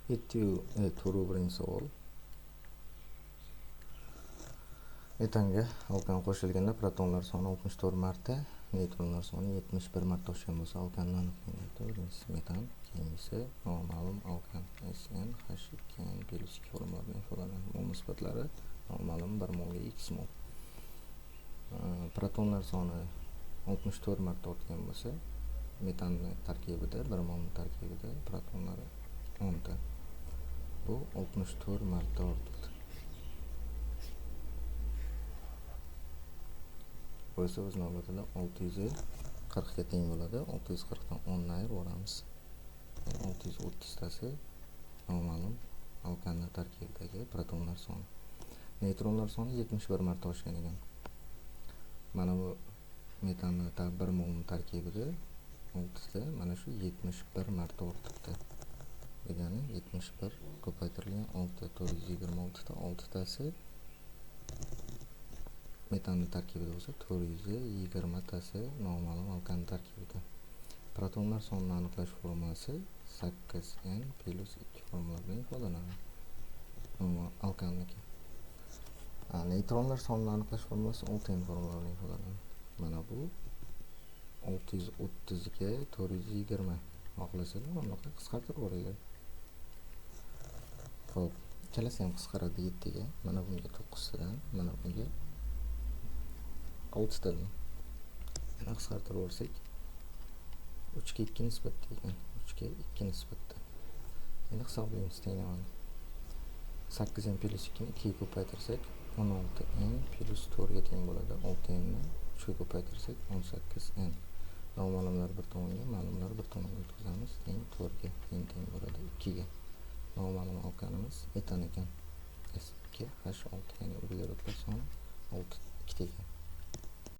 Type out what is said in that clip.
7 to'rt birinchi savol. Etanga alkan qo'shilganda protonlar soni 64 marta, neytronlar soni 71 marta oshgan bo'lsa, alkanni aniqlang. Birinchisi metan, keyingisi noma'lum alkan SnH2n + 2 formula bilan ifodalanadi. Mol nisbatlari noma'lum 1 molga x mol. Protonlar soni 64 marta ortgan bo'lsa, metanni tarkibida 1 molni tarkibida protonlar 10 ta. Bu 64 marta ortdi. Bo'lsa o'z navbatida 640 ga teng bo'ladi. 640 dan 10 ni ayirib yuboramiz. 630 tasi noma'lum alkanni tarkibidagi protonlar soni. Neytronlar soni 71 marta oshgan ekan. Mana bu metanni 1 molni tarkibida 6 ta mana shu 71 marta ortibdi. Degani 71 ko'paytirilgan 6 426 ta 6 tasi metanni tarkibida bo'lsa, 420 tasi noma'lum alkanni tarkibida. Protonlar sonini aniqlash formulasi 8n + 2 formula bilan ifodalanadi. Alkanniki. Neytronlar sonini aniqlash formulasi 6n formula bilan ifodalanadi. Mana bu 630 ga 420. Xohlasanglar bunaqa qisqartirib yuboringlar. Xo'p, ikkalasi ham qisqaradi 7 ga. Mana bunga 9 tadan, mana bunga 6 tadan. Yana qisqartirib yuborsak 3 ga 2 nisbatda ekan. 3 ga 2 nisbatda. Endi hisoblaymiz tenglamani. 8n + 2 ni 2 ga ko'paytirsak 16n + 4 ga teng bo'ladi. 6n ni 3 ga ko'paytirsak 18n. Noma'lumlar bir tomonga, ma'lumlar bir tomonga o'tkazamiz. Teng 4 ga, n teng bo'ladi 2 ga. Noma'lum alkanimiz etan ekan. S2H6, ya'ni uglerodlar soni